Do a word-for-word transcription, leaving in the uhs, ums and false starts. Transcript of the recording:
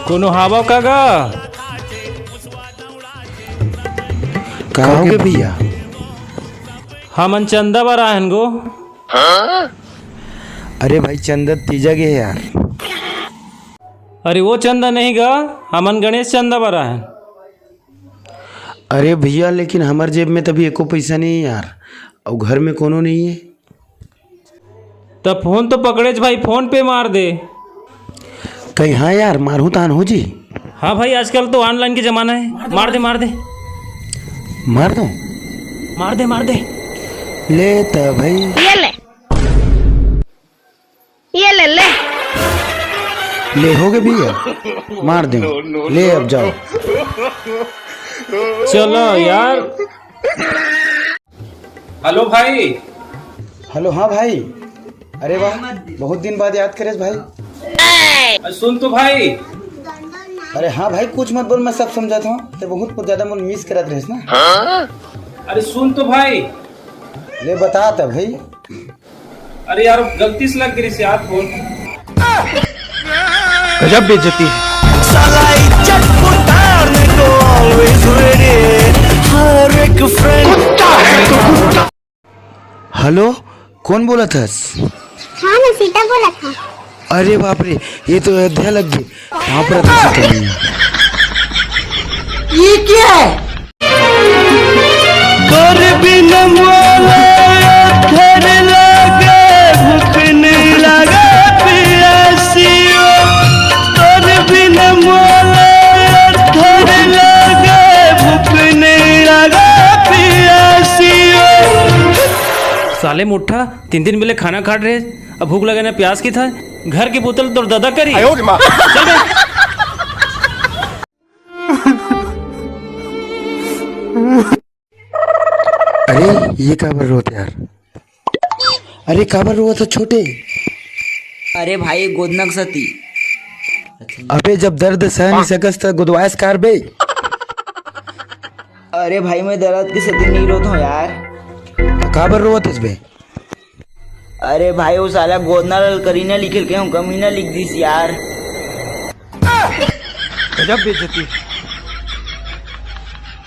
कोनो हावव का गा? का होगे भैया? हमन चंदा बर आए हन गो। अरे भाई, चंदा तीजा गे हे यार। अरे वो चंदा नहीं गा, हमन गणेश चंदा बर आए हन। अरे भैया, लेकिन हमर जेब में तभी एको पैसा नहीं है यार, अउ घर में कोनो नहीं है। त फोन तो पकड़ेच भाई, फोन पे मार दे। कहीं हाँ यार, मारहूँ तान हो जी। हाँ भाई, आजकल तो ऑनलाइन के जमाना है, मार दे, मार दे। मार दो। मार दे, मार दे। ले त भाई। ये ले, ये ले, ले। ले होगे भैया, मार दे। ले अब जाओ। चलो यार। हेलो भाई। हेलो, हाँ भाई। अरे वाह, बहुत दिन बाद याद करेस भाई। अरे सुन तो भाई। अरे हाँ भाई, कुछ मत बोल, मैं सब समझत हूँ। ते बहुत ज्यादा मन मिस करत रहेस ना। अरे सुन तो भाई। ले बता त भाई। अरे यार, गलती से लग गई यार फोन। गजब बेइज्जती है। साला इज्जत उतारने को always ready। हर एक फ्रेंड कुत्ता है तू, कुत्ता। हेलो, कौन बोलत हस? हाँ, मैं सीता बोलत हूँ। अरे बाप रे, ये तो अयोध्या लग गई। कहाँ पर रहता सीता? ये क्या है? तोर बिना मोला घर लागे, भूख नहीं लागे पियासियो। तोर बिना मोला घर लागे, भूख नहीं लागे पियासियो। साले मुट्ठा, तीन दिन पहले खाना खात रहे, अब भूख लगे ना प्यास की था। घर की बोतल तोर दादा करी। आयो रे माँ। चल बे। अरे, ये काबर रोत यार? अरे, काबर रोत हे छोटे? अरे भाई, गोदनक सती। अबे, जब दर्द सह नहीं सकस, त गुदवायस कार बे? अरे भाई, मैं दर्द के सती नहीं रोत हूँ यार। काबर रोत हस बे? अरे भाई, वो साला गोदना ललकरीना लिखे के हूँ, कमीना लिख दिस यार। गजब बेइज्जती।